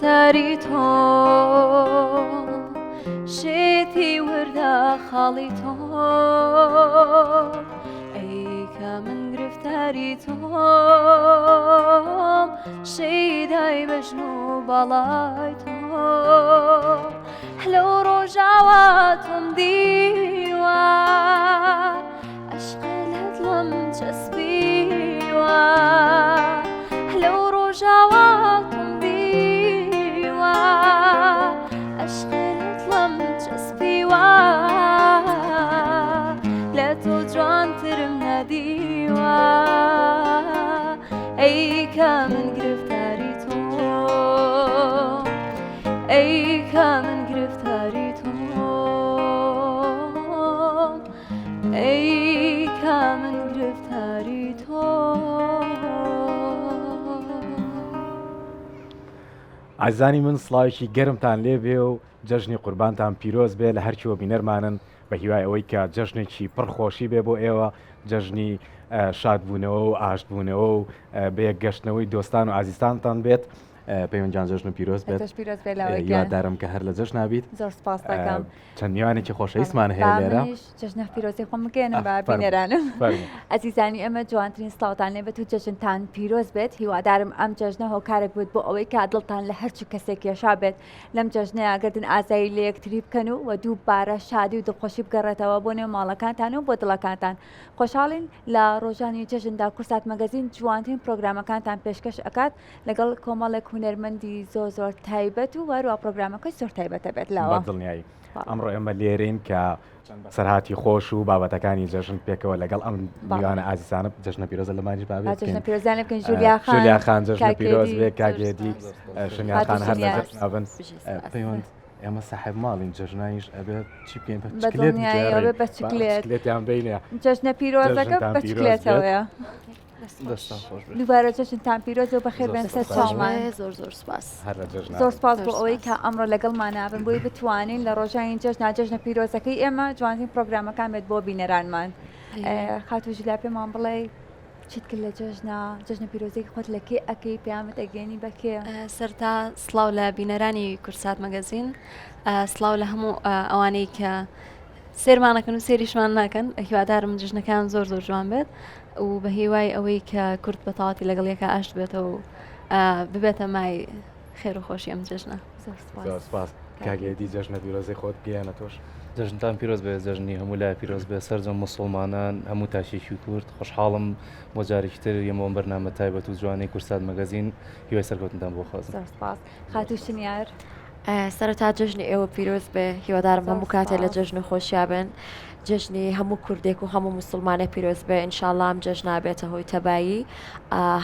گرفتاری تۆ شێتی وردە خاڵی تۆ ئەی کە من گرفتاری تۆم شەیدای بەژن و باڵای تۆ لەو ڕۆژاوا تۆم دیوە عەشق لە دڵم چەسپیوە لەو ڕۆژاوا تۆم دیوە عەشق لە دڵم چەسپیوە لە تۆ جوانترم نەدیوە ئەی کە من گرفتاری تۆ ئەی کە من گرفتاری تۆ ئەی کە من گرفتاری تۆ. ئازیزانی من سڵاوێکی گەرمتان لێ بێ و جەژنی قوربانتان پیرۆز بێ لە هەرکوێ بینەرمانن بە هیوای ئەوەی کە جەژنێکی پڕ خۆشی بێ بۆ ئێوە جەژنی شادبوونەوە و ئاشتبوونەوە و بەیەکگەشتنەوەی دۆستان و ئازیزانتان بێت پەیوەند گیان جەژن پیرۆز بێت تۆش پیرۆز بێ لاوە گیان. هیوادارم کە هەر لە جەژنا بیت زۆر سپاس دەکەم. چەند میوانێکی خۆشەویستمان هەیە لێرە. با منیش جەژنە پیرۆزی خۆم بگەیەنم بە بینەرانم. ئەزیزانی ئێمە جوانترین سڵاوتان لێ بێت و جەژنتان پیرۆز بێت هیوادارم ئەم جەژنە هۆکارێک بێت بۆ ئەوەی کە دڵتان لە هەرچ کەسێک کێشا بێت لەم جەژنەیە گردن ئازایی لە یەکتری بکەن و و دووبارە شادی و دڵخۆشی بگەڕێتەوە بۆ نێو ماڵەکانتان و بۆ دڵەکانتان خۆشحاڵین لە ڕۆژانی جەژندا کوردسات مەگەزین جوانترین پرۆگرامەکانتان پێشکەش ئەکات لەگەڵ کۆمەڵێک هونەرمەندی زۆر زۆر تایبەت و هەروە پرۆگرامەکەش زۆر تایبەتە بێت لاوە. بە دڵنیایی ئەمڕۆ ئێمە لێرەین کە بەسەرهاتی خۆش و بابەتەکانی جەژن پێکەوە لەگەڵ ئەم میوانە ئازیزانە جەژنە پیرۆزە لەمانیش با بێت جەژنە پیرۆزیان بکەین ژولیا خان ژولیا خان جەژنە کاک پیرۆز هێدی. بێ کاک هێدی شنیار خاتوو خان هەر لە شنیار. جەژنا بن پەیوەند ئێمە ساحێب ماڵین جەژنانیش ئەبێت چی بکەین بە بە چکلێت دڵنیاییەوە بگێڕین. بە با چکلێت. چکلێتیان بینێ جەژنە پیرۆزەکە جەژنتان بە پیرۆز بێت. چکلێتەوەیە. دەستتان خۆش بێت. دووبارە جەژنتان پیرۆز و بەخێر بێن سەر چاومان. زۆر زۆر سپاس. هەر لە جەژنا زۆر سپاس زۆر بۆ ئەوەی سپاس. کە ئەمڕۆ لەگەڵمانا بن بۆی بتوانین لە ڕۆژانی جەژنا جەژنە پیرۆزەکەی ئێمە جوانترین پرۆگرامەکان بێت بۆ بینەرانمان. خاتوو ژیلا پێمان بڵێ چیت کرد لە جەژنا جەژنە پیرۆزەی خۆت لە کێ ئەکەی پەیامت ئەگەیەنی بە کێ؟ سەرتا سڵاو لە بینەرانی کوردسات مەگەزین سڵاو لە هەموو ئەوانەی کە سێرمانەکەن و سێریشمان ناکەن هیوادارم جژنەکان زۆر زۆر جوان بێت و بە هیوای ئەوەی کە کورد بە تەواتی لەگەڵ یەکا ئاشت بێتەوە و ببێتە مای خێر و خۆشی ئەم جەژنە. زۆر سپاس. زۆر سپاس کاک هێدی جەژنە پیرۆزەی خۆت بگەیەنە تۆش. جەژنتان پیرۆز بێت جەژنی هەموو لای پیرۆز بێت سەرجەم موسوڵمانان هەموو تاکێکی کورد خۆشحاڵم بۆ جارێکی تر یەمەوە ئەم بەرنامە تایبەت و جوانەی کوردسات مەگەزین هیوای سەرکەوتنتان بۆ خوازم. زۆر سپاس خاتوو شنیار. سەرەتا جەژنی ئێوە پیرۆز بێ هیوادارم هەموو کاتێ لە جەژن و خۆشیا بن جەژنی هەموو کوردێک و هەموو موسڵمانێک پیرۆز بێ ئینشاڵڵا ئەم جەژنە بێتە هۆی تەبایی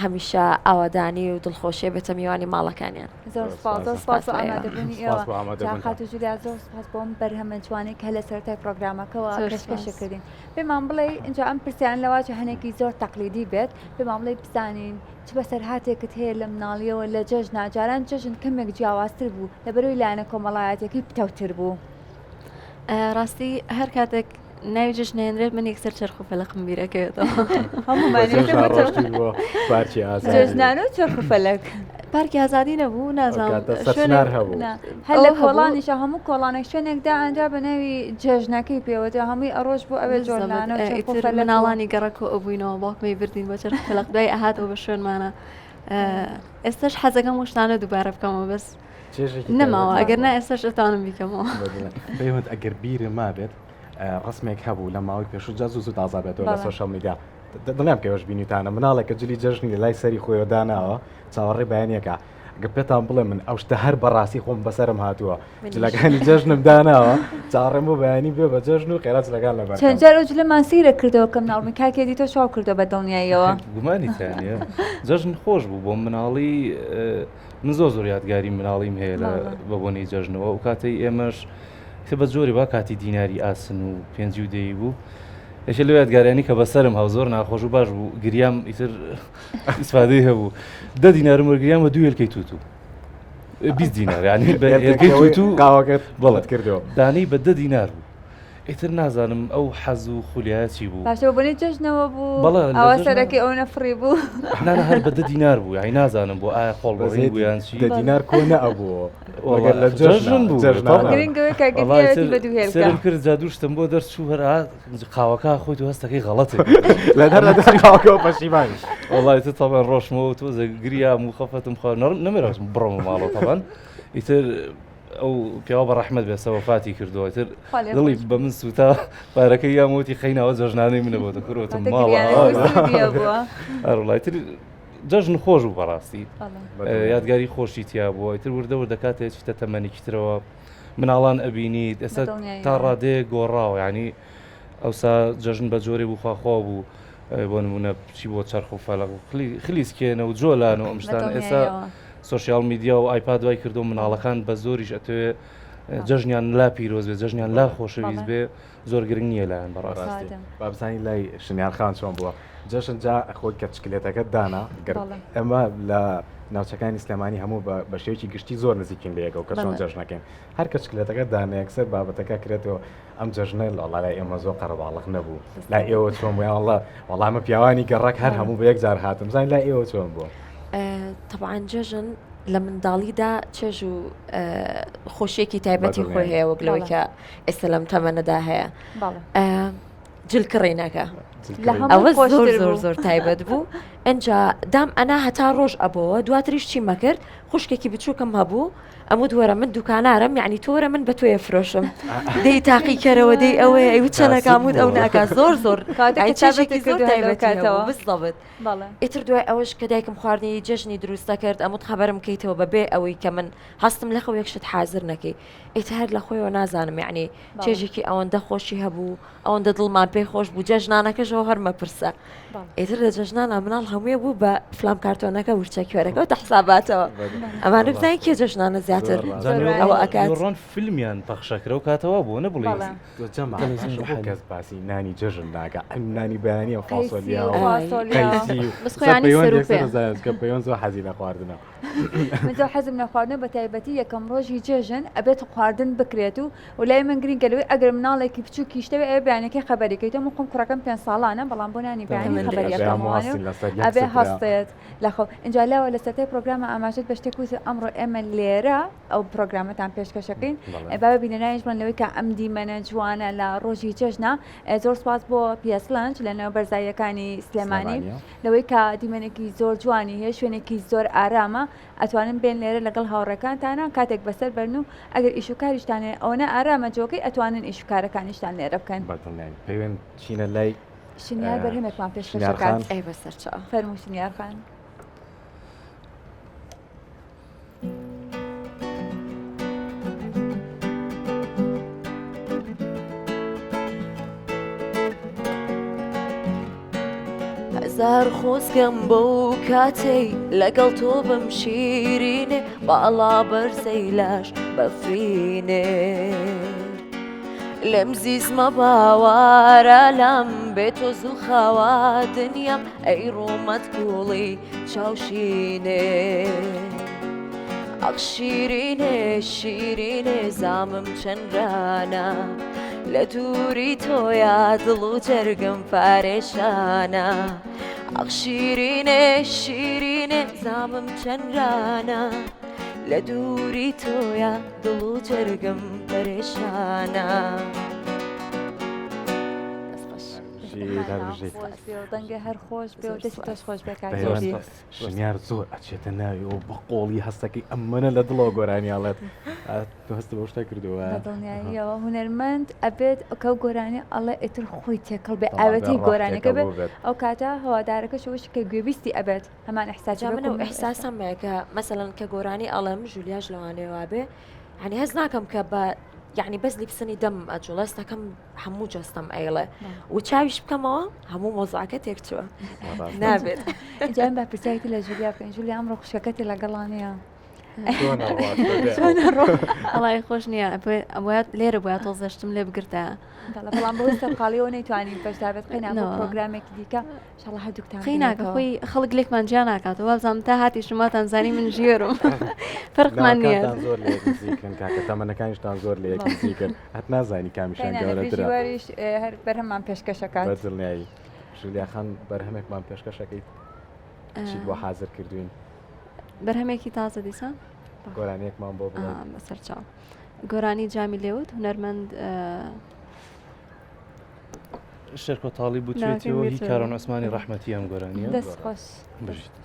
هەمیشە ئاوادانی و دڵخۆشیە بێتە میوانی ماڵەکانیان. زۆر سپاس زۆر سپاس بۆ ئامادەبوونی ئێوە جا خاتوو جولیا زۆر سپاس بۆ ئەم بەرهەمە جوانەی کە لە سەرەتای پرۆگرامەکەوە پێشکەشی کردین پێمان بڵێ ئینجا ئەم پرسیان لەواچە هەنێکی زۆر تەقلیدی بێت پێمان بڵێ بزانین چ بەسەرهاتێکت هەیە لە مناڵیەوە لە جەژنا؟ جاران جەژن کەمێک جیاوازتر بوو لەبەرەوەی لایەنە کۆمەڵایەتیەکەی پتەوتر بوو. ڕاستی هەر کاتێک ناوی جەژن نێنرێت من یەکسەر چەرخ و فەلەقم بیرەکەوێتەوە. هەموومان جەژنا ڕۆشتین بۆ پارکی ئازادی. جەژنان و چەرخ و فەلەک. پارکی ئازادی نەبوو نازانم ئەو کاتە سەرچنار هەبوو. نا هەر لە کۆڵانیشا هەموو کۆڵانێک شوێنێک دائەنرا بە ناوی جەژنەکەی پێوە جا هەمووی ئەڕۆشت بۆ ئەوێ جۆلانە و چەرخ و ئیتر فەلەک و. مناڵانی گەڕەک کۆ ئەبووینەوە باوکمی بردین بۆ چەرخ و فەلەک دوای ئەهاتەوە بە شوێنمانە ئێستاش حەزەکەم ئەو شتانە دووبارە بکەمەوە بەس چێژێکی نەماوە تایبەت ئەگەر نا هەبوو. ئێستاش ئەتوانم بیکەمەوە. پەیوەند ئەگەر بیرم مابێت ڕسمێک هەبوو لە ماوەی پێشوو جا زوو زوو تازە بێتەوە لە بەڵێ. سۆشیال میدیا دڵنیام کە ئێوەش بینیتانە مناڵێکە جلی جەژنی لە لای سەری خۆیەوە داناوە چاوەڕێی بەیانیەکە گە پێتان بڵێ من ئەو شتە هەر بەڕاستی خۆم بەسەرم هاتووە جلەکانی جەژنم داناوە چاوەڕێم بۆ بەیانی بێ بە جەژن و خێرا جلەکان لەبەر چەند جار ئەو جلەمان سەیرە کردەوە کە مناڵ بووین کاک هێدی تۆ چاو کردەوە بە دڵنیاییەوە. گومانی تیا نییە جەژن خۆش بوو بۆ مناڵی من زۆر زۆر یادگاری مناڵیم هەیە لە بە بۆنەی جەژنەوە ئەو کاتەی ئێمەش کە بە جۆری با کاتی دیناری ئاسن و پێنجی و دەی بوو یەکێ لەو یادگاریانی کە بەسەرم هاو زۆر ناخۆش و باش بوو گریام ئیتر ئیسفادەی هەبوو دە دینارم وەرگریام بە دوو هێلکەی توتو 20 دینار یعنی بە هێلکەی توتو قاوەکەت بەڵێ کردەوە دانەی بە دە دینار بوو. ئیتر نازانم ئەو حەز و خولیایە چی بوو. باشە بە بۆنەی جەژنەوە بوو؟ بەڵێ لە ئاوا جەژنە. سەرەکەی ئەوەنە فڕی بوو؟ نا نا هەر بە دە دینار بوو یانی نازانم بۆ ئایا خۆڵ بەس بڕین بوو یان چی؟ دە دینار کۆ نەئەبووەوە وەڵا مەگەر لە جەژنا جەژن بوو جەژنا تەبعەن. گرنگ ئەوەیە کە وەڵا گرتیەتی ئیتر بە دوو هێلکە. سەیرم کرد جا دوو شتم بۆ دەرچوو هەر ئا قاوەکە خۆی تۆ هەستەکەی غەڵەتێ کردووە. لە دەر لە دەر قاوەکەوە پەشیمانی. وەڵا ئیتر تەبعەن ڕۆشتمەوە تۆزێک گریام و خەفەتم خوارد نەمێرا بڕۆمە ماڵەوە تەبعەن ئیتر ئەو پیاوە بە ڕەحمەت بێ سە وەفاتی کردووە ئیتر دڵی بە من سووتا پارەکەی یام وتی قەیناوە جەژنانەی منە بۆ دەکرۆتم ماڵە ئەڕڵای تر جەژن خۆش بوو بەڕاستی یادگاری خۆشی تیا بووە ئیتر وردە وردە کاتێ چیتە تەمەنێکی ترەوە مناڵان ئەبینیت ئێستا تا ڕادەیە گۆڕاوە ینی ئەوسا جەژن بە جۆرێ بوو خواخوا بوو بۆ نمونە چی بۆ چەرخ و فەلق و خلیسکێنە و جۆلان و ئەم شتانە ئێستا social media و iPad وای کردو مناڵەکان بە زۆریش ئەتەوێ جەژنیان لا پیرۆز بێ جەژنیان لا خۆشەویست بێ زۆر گرنگ نییە لایەن بەڕاستی بابزانانی لای شنیار خان چۆن بووە جەژن جا خۆی کە چکلێتەکە دانا ئەمە لە ناوچەکانی سلێمانی هەموو بە شێوکی گشتی زۆر نزیکین لە یەکەوە کە چۆن جەژنەکەین هەر کە چکلێتەکە دانە یەکسەر بابەتەکە کرێتەوە ئەم جەژنە لەڵا لای ئێمە زۆر قەرەباڵغ نەبوو لای ئێوە چۆن بوو یاڵڵا وەڵامە پیاوانی گەڕەک هەر هەموو بە یەک جار هاتم زانین لای ئێوە چۆن بوو تەبعەن جەژن لە منداڵیدا چێژ و خۆشیەکی تایبەتی خۆی هەیە وەک لەوەی کە ئێستا لەم تەمەنەدا هەیە جل کڕینەکە ئەوە زۆر زۆر زۆر تایبەت بوو ئەجا دام ئەنا هەتا ڕۆژ ئەبەوە دواتریش چیمە کرد خوشکێکی بچووکم هەبوو ئەموت وەرە من دوکانارم یعنی تۆ وەرە من بە تۆیە فرۆشم دەی تاقیکەرەوە دەی ئەوەیە ئەی چەنەکاموت ئەو ناکا زۆر زۆر چێژێکی زۆر تایبەتەوە بزڵبت ئیتر دوای ئەوەش کە دایکم خواردنی جەژنی دروستە کرد ئەموت خەبەرم کەیتەوە بەبێ ئەوەی کە من هەستم لە خەو یەک شت حاضر نەکەی ئیتر هەر لە خۆیەوە نازانم یعنی چێژێکی ئەوەندە خۆشی هەبوو ئەوەندە دڵمان پێ خۆش بوو جەژنانەکەشەوە هەر مەپرسە ئیتر لە جەژنانا مناڵ هەمووی بوو بە فلام کارتۆنەکە ورچە کوێرەکە و تەحساباتەوە ئەمانە بزانین کێ جەژنانە زیاتر ئەوە ئەکات ڕۆن فیلمیان پەخشەکرە و کاتەوە بوو نە بڵێ کەس باسی نانی جەژن ناکە ئەم نانی بەیانە فاسۆلیا پەیوەند زۆر حەزی لە خواردنە من زۆر حەزم لە خواردنە بە تایبەتی یەکەم ڕۆژی جێژن ئەبێت خواردن بکرێت و و لای من گرینگە لەوەی ئەگەر مناڵێکی بچووکیش دەوێ ئەوێ بەیانەکەی خەبەری کەیتەوە من خۆم کوڕەکەم پێنج ساڵانە بەڵام بۆ نانی بەیانی خەبەری ئەکەمەوانێ و ئەبێ هەستێت لە خەو ئینجا لاوە لە سەرەتای پرۆگرامە ئاماژەت بە شتێک وت ئەمڕۆ ئێمە لێرە ئەو پرۆگرامەتان پێشکەشەکەین با بینەرانیش بڵێن لەوەی کە ئەم دیمەنە جوانە لە ڕۆژی جەژنە زۆر سوپاس بۆ PS Lounge لە نێو بەرزاییەکانی سلێمانی لەوەی کە دیمەنێکی زۆر جوانی هەیە شوێنێکی زۆر ئارامە ئەتوانن بێن لێرە لەگەڵ هاوڕێکانتانا کاتێک بەسەر بەرن و ئەگەر ئیش و کاریشتان هەیە ئەوەنە ئارامە جۆکەی ئەتوانن ئیش و کارەکانیشتان لێرە بکەن. بەدڵنیاین پەیوەند چینە لای شنیار بەرهەمێکمان پێشکەش شنیار دەکات. خان. ئەی بەسەرچاو. فەرموو شنیار خان. هەزار خۆزگەم بەو کاتەی لەگەڵ تۆ بم شیرینێ باڵا بەرزەی لاش بەفرینێ لێم زیزمە باوارە لام بێ تۆ زوو خاوە دنیام ئەی ڕوومەت کوڵی چاوشینێ ئەخ شیرینێ شیرینێ زامم چەنرانە لە دووری تۆیا دڵ و جەرگم پارێشانە ئەخ شیرینێ شیرینێ زامم چەنرانە لە دووری تۆیا دڵ و جەرگم پەرێشانە. دەنگێ هەر خۆش بێ و دەستی تۆش خۆش بێ کاک شنیار زۆر ئەچێتە ناوی و بە قۆڵی هەستەکەی ئەمەە لە دڵەوە گۆرانی ئەڵێت تۆ هەستە بەو شتە کردووە دڵنیاییەوە هونەرمەند ئەبێت ئەو گۆرانی ئەڵێ ئیتر خۆی تێکەڵ بێ ئاوێتی گۆرانەکە بێت ئەو کاتە هەوادارەکەش کە گوێبیستی ئەبێت هەمان ئەحساس من ئەو ئیحساسەم هەیە کە مەسەلەن کە گۆرانی ئەڵێم ژولیاش لەوانەیە وابێ یعنی هەست ناکەم کە بە یعنی بەس لیپسنی دەم ئەجوڵێ هەستەکەم هەموو جەستەم ئەیڵێ و چاویش بکەمەوە هەموو مۆزعەکە تێکچووە نابێت جان با پرسیارێکی لە ژولیا بکەین ژولیا ئەمڕۆ خوشکەکەتی لەگەڵانەیە. ئەڵی خۆش نییە ئەوە لێرە بۆە تۆزەشتم لێ بگرتە بەڵام بۆ سەرقاڵیەوە نەیتوانی بەشدابێت قەینا پرۆگرامێکی دیکە شڵە هەردووکتان قەیناکە خۆی خەڵک لێکمان جیا ناکاتەوە وابزانم تا هاتی شماتان زانی من ژێرم فەرقمان نییە زۆر لە یەک نزیکن کاکە تەمەنەکانیشتان زۆر لە یەک نزیکن هەت نازانی کامیشان گەورەترە ژیواریش هەر بەرهەممان پێشکەشەکات بە دڵنیایی ژولیا خان بەرهەمێکمان پێشکەشەکەیت چیت بۆ حازر کردوین بەرهەمێکی تازە دیسان گۆرانیەکمان بۆ بڵێ بەسەرچاو گۆرانی جامی لێوت هونەرمەند شێرکۆ تاڵی بوتوێتیەوە هی کارۆن عوسمانی ڕەحمەتی ئەم گۆرانیە دەست خۆش بژیت.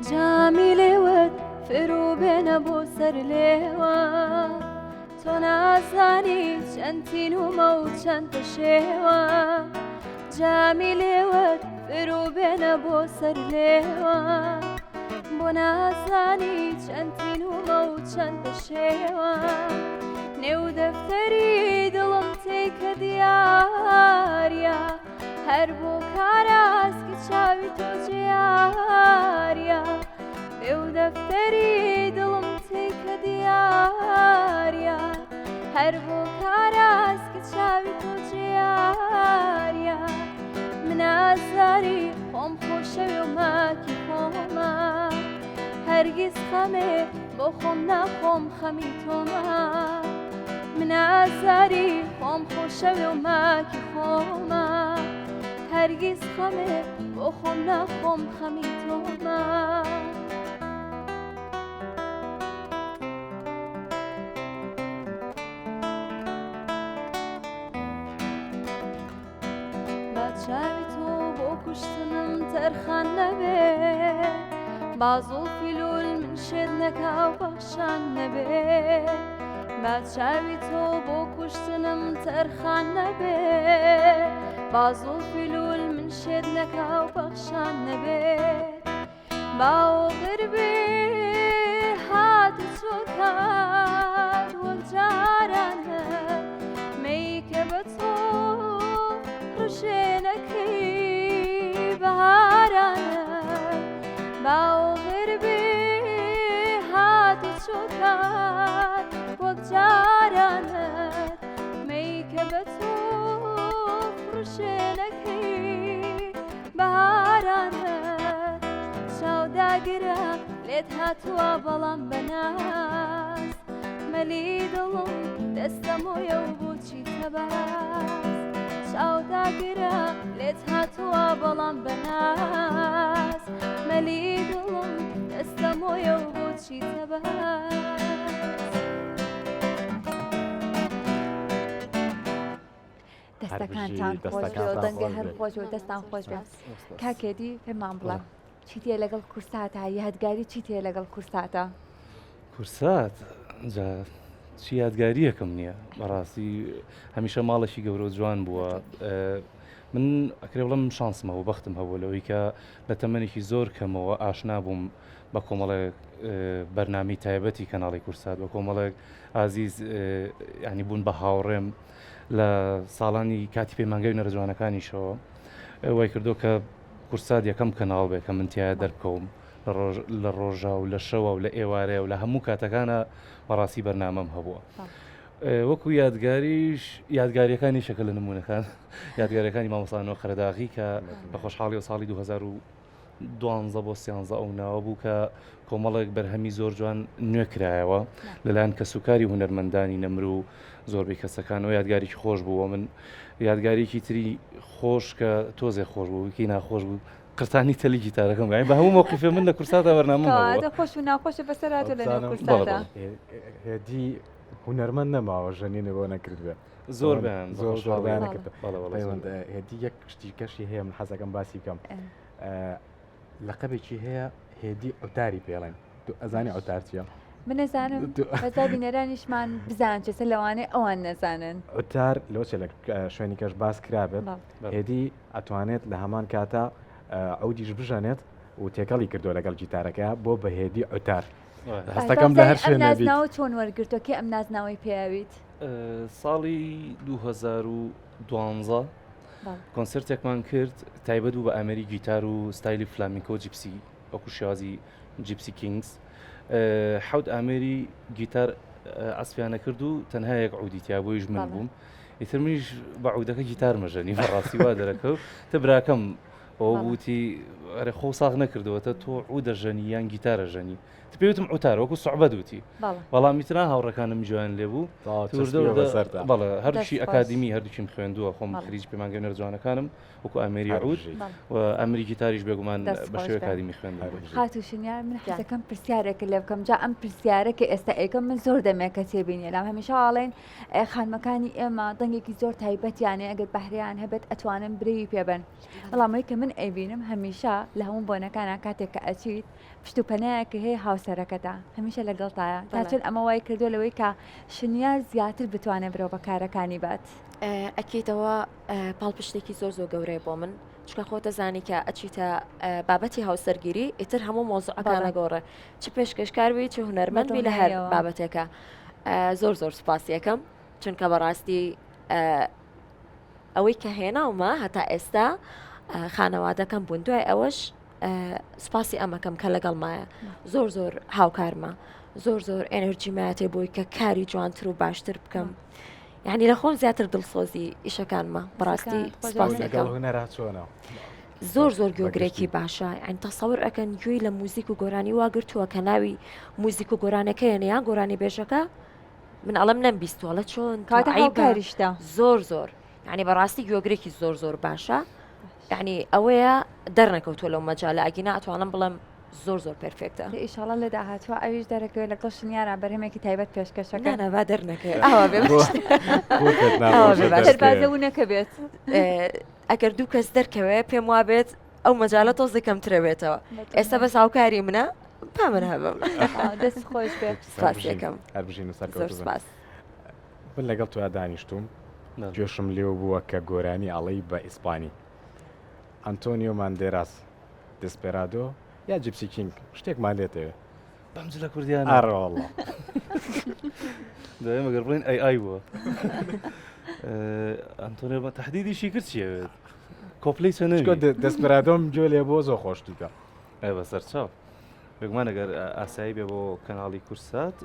جامی لێوت فرو بێنە بۆ سەر لێوە تۆ نازانی چەند تینوومە و چەند پەشێوە جامی لێوت فرو بێنە بۆ سەر لێوە بۆ نازانی چەند تینوومە و چەند پەشێوە نێو دەفتەری دڵم تێکە دیارە هەر بۆ کاراسکی چاوی تۆ جیارە نێو دەفتەری دڵم تێکە دیارە هەر بۆ کاراسکی چاوی تۆ جیارە من ئازاری خۆم خۆشەوێ و ماکی خۆمە هەرگیز خەمێ بۆ خۆم ناخۆم خەمی تۆمە من ئازاری خۆم خۆشەوێ و ماکی خۆمە هەرگیز خەمێ بۆ خۆم ناخۆم خەمی تۆمە. با چاوی تۆ بۆ کوشتنم تەرخان نەبێ با زوڵفی لول من شێت نەکا و پەخشان نەبێ با چاوی تۆ بۆ کوشتنم تەرخان نەبێ با زوڵفی لول من شێت نەکا و پەخشان نەبێ با ئۆغر بێ هات و چۆکات وەک جارانە مەیکە بە تۆ ڕژێنەکەی بەهارانە با ئۆغر بێ هات و چۆکات وەک جارانە مەیکە بە تۆ ڕژێنەکەی بەهارانە چاو داگرە لێت هاتووە بەڵام بەناز مەلی دڵم دەستەمۆیە و بۆچی تەباز چاو داگرە لێت هاتووە بەڵام بەناز مەلی دڵم دەستەمۆیە و بۆچی تەباز. دەستەکانتان خۆش بێ و دەنگە هەر خۆش و دەستان خۆش بێ کاکێدی پێمان بڵێ چی تێ لەگەڵ کورساتە یادگاری چی تێ لەگەڵ کورساتە کورسات جا چی یادگاریەکەم نییە بەڕاستی هەمیشە ماڵێکی گەورە و جوان بووە من ئەکرێ بڵم شانسمە و بەختم هەبوو لەوەی کە لە تەمەنێکی زۆر کەمەوە ئاشنا بووم بە کۆمەڵێک بەرنامی تایبەتی کەناڵی کورسات بە کۆمەڵێک ئازیز ینی بوون بە هاوڕێم لە ساڵانی کاتی پەیمانگای هونەرە جوانەکانیشەوە وای کردو کە کورسات یەکەم کەناڵ بێ کە من تایە دەربکەوم لە ڕۆژا و لە شەوە و لە ئێوارەیە و لە هەموو کاتەکانە بەڕاستی بەرنامەم هەبووە. وەکو یادگاریش یادگاریەکانی شەکە لە نمونەکان یادگارەکانی مامۆسانەوە قەرەداغی کە بە خۆشحاڵی و ساڵی 2000 دوانزە بۆ سیانزە ئەو ناوە بوو کە کۆمەڵێک بەرهەمی زۆر جوان نوێ کرایەوە لەلایەن کەسوکاری هونەرمەندانی نەمر و زۆربەی کەسەکانەوە یادگاریی خۆش بوو من یادگاریی تری خۆش کە تۆزێ خۆش بوو وکی ناخۆش بوو قرتانی تەلی گیتارەکەم گای بە هەموو مەوقیفێ من لە کورساتا بەرنامەم هەبووە. خۆش و ناخۆشە بەسەر هاتووە لە نێو کورساتا. هێدی هونەرمەند نەماوە ژەنینی بۆ نەکردبێ. زۆر بەیان زۆر زۆر بەیان نەکرد. پەیوەند هێدی یەک شتی کەشی هەیە من حەزەکەم باسی بکەم. لەقەبێکی هەیە هێدی عوتاری پێڵێن تو ئەزانی عوتار چییە؟ من نەزانم بەزا بینەرانیشمان بزان چێسە لەوانەیە ئەوان نەزانن. عوتار لەوە چێ لە شوێنی کەش باس کرابێت هێدی ئەتوانێت لە هەمان کاتا عودیش بژەنێت و تێکەڵی کردووە لەگەڵ گیتارەکە بۆ بە هێدی عوتار. هەستەکەم لە هەر شوێن نازناوە چۆن وەرگرتووە کێ ئەم نازناوەی پێیاویت؟ ساڵی 2012 کۆنسرتێکمان کرد تایبەت بوو بە ئامێری گیتار و ستایلی فلامیکۆ gypsy وەکو شێوازی Gypsy Kings حەوت ئامێری گیتار عەسفیانە کرد و تەنها یەک عودی تیا بۆیش من بووم ئیتر منیش بە عودەکە گیتار مەژەنی بەڕاستی وا دەرەکەوت تە براکەم ئەوە وتی ئەرێ خۆ ساغ نەکردەوە تە تۆ عودە ژەنی یان گیتارە ژەنی تە پێوتم عوتار وەکو سوعبەت وتی بەڵام ئیترا هاوڕەکانم جوان لێ بوو بەڵێ هەردووشی ئەکادیمی هەردووکیم خوێندووە خۆم خریج پەیمانگەی هونەرە جوانەکانم وەکو ئامێری عود و ئەمری گیتاریش بێگومان بە شێوەی ئەکادیمی خوێندووە. خاتوو شنیار من حەزەکەم پرسیارێکت لێ بکەم جا ئەم پرسیارە کە ئێستا ئەیکەم من زۆر دەمێکە تێبینی لام هەمیشە ئاڵێن خانمەکانی ئێمە دەنگێکی زۆر تایبەتیانەیە ئەگەر بەهرەیان هەبێت ئەتوانن برەوی پێبن بەڵام ئەوەی کە من ئەیبینم هەمیشە لە هەموو بۆنەکانە کاتێک کە ئەچیت پشت و پەنایەکە هەیە هاوسەرەکەتە هەمیشە لەگەڵتایە تا چەند ئەمە وای کردو لەوەی کە شنیار زیاتر بتوانێت برەو بە کارەکانی بات. ئەکیدەوە پاڵپشتێکی زۆر زۆر گەورەیە بۆ من چونکە خۆت دەزانی کە ئەچیتە بابەتی هاوسەرگیری ئیتر هەموو مۆزوعەکان ئەگۆڕێ چ پێشکەشکار بی چ هونەرمەند بی لە هەر بابەتێکە زۆر زۆر سوپاسیەکەم چونکە بەڕاستی ئەوەی کە هێناومە هەتا ئێستا خانەوادەکەم بوون دوای ئەوەش سوپاسی ئەمەکەم کە لەگەڵمایە زۆر زۆر هاوکارمە زۆر زۆر ئەنرجیماتێ بۆی کە کاری جوانتر و باشتر بکەم یعنی لە خۆم زیاتر دڵسۆزی ئیشەکانمە بەڕاستی سپاسەکەم چۆنە زۆر زۆر گوێگرێکی باشە یان تەسەور ئەکەن گوێی لە موزیک و گۆرانی واگرتووە کە ناوی موزیک و گۆرانەکەیە یان گۆرانی بێژەکە من ئەڵم نەم بیستوەڵە چۆن کاریشتا زۆر زۆر یعنی بەڕاستی گوێگرێکی زۆر زۆر باشە یعنی ئەوەیە دەرنەکەوتووە لەو مەجالە ئەگینا ئەتوانم بڵێم زۆر زۆر perfect ە. ئیشاڵا لە داهاتووە ئەویش دەرەکەوێت لەگەڵ شنیارا بەرهەمێکی تایبەت پێشکەشەکە. نا نا با دەرنەکەوێت ئاوا بێ ئاوا بێ باشترە. سەربازە و نەکەبێت. ئەگەر دوو کەس دەرکەوێ پێم وابێت ئەو مەجالە تۆزێ کەمترە بێتەوە ئێستا بەس هاوکاری منە با من هەبم. دەست خۆش بێت. سپاسیەکەم. هەر بژین و زۆر سەرکەوتوو بن. سپاس. من لەگەڵ تۆیا دانیشتووم گوێشم لێو بووە کە گۆرانی ئەڵێی بە ئیسپانی ئەنتۆنیۆ ماندێراس Desperado یا Gypsy King شتێکمان لێتەوێ بەم جلە کوردیانە ئەڕەوەڵڵا دەێ مەگەر بڵێن ئەی ئای بووە ئەنتۆنیۆ بە تهدیدیشی کرد چیەوێت کۆپلی چەنە Desperado م گوێ لێ بۆ زۆر خۆشتیکە ئەی بەسەر چاو بێگومان ئەگەر ئاسایی بێ بۆ کەناڵی کورسات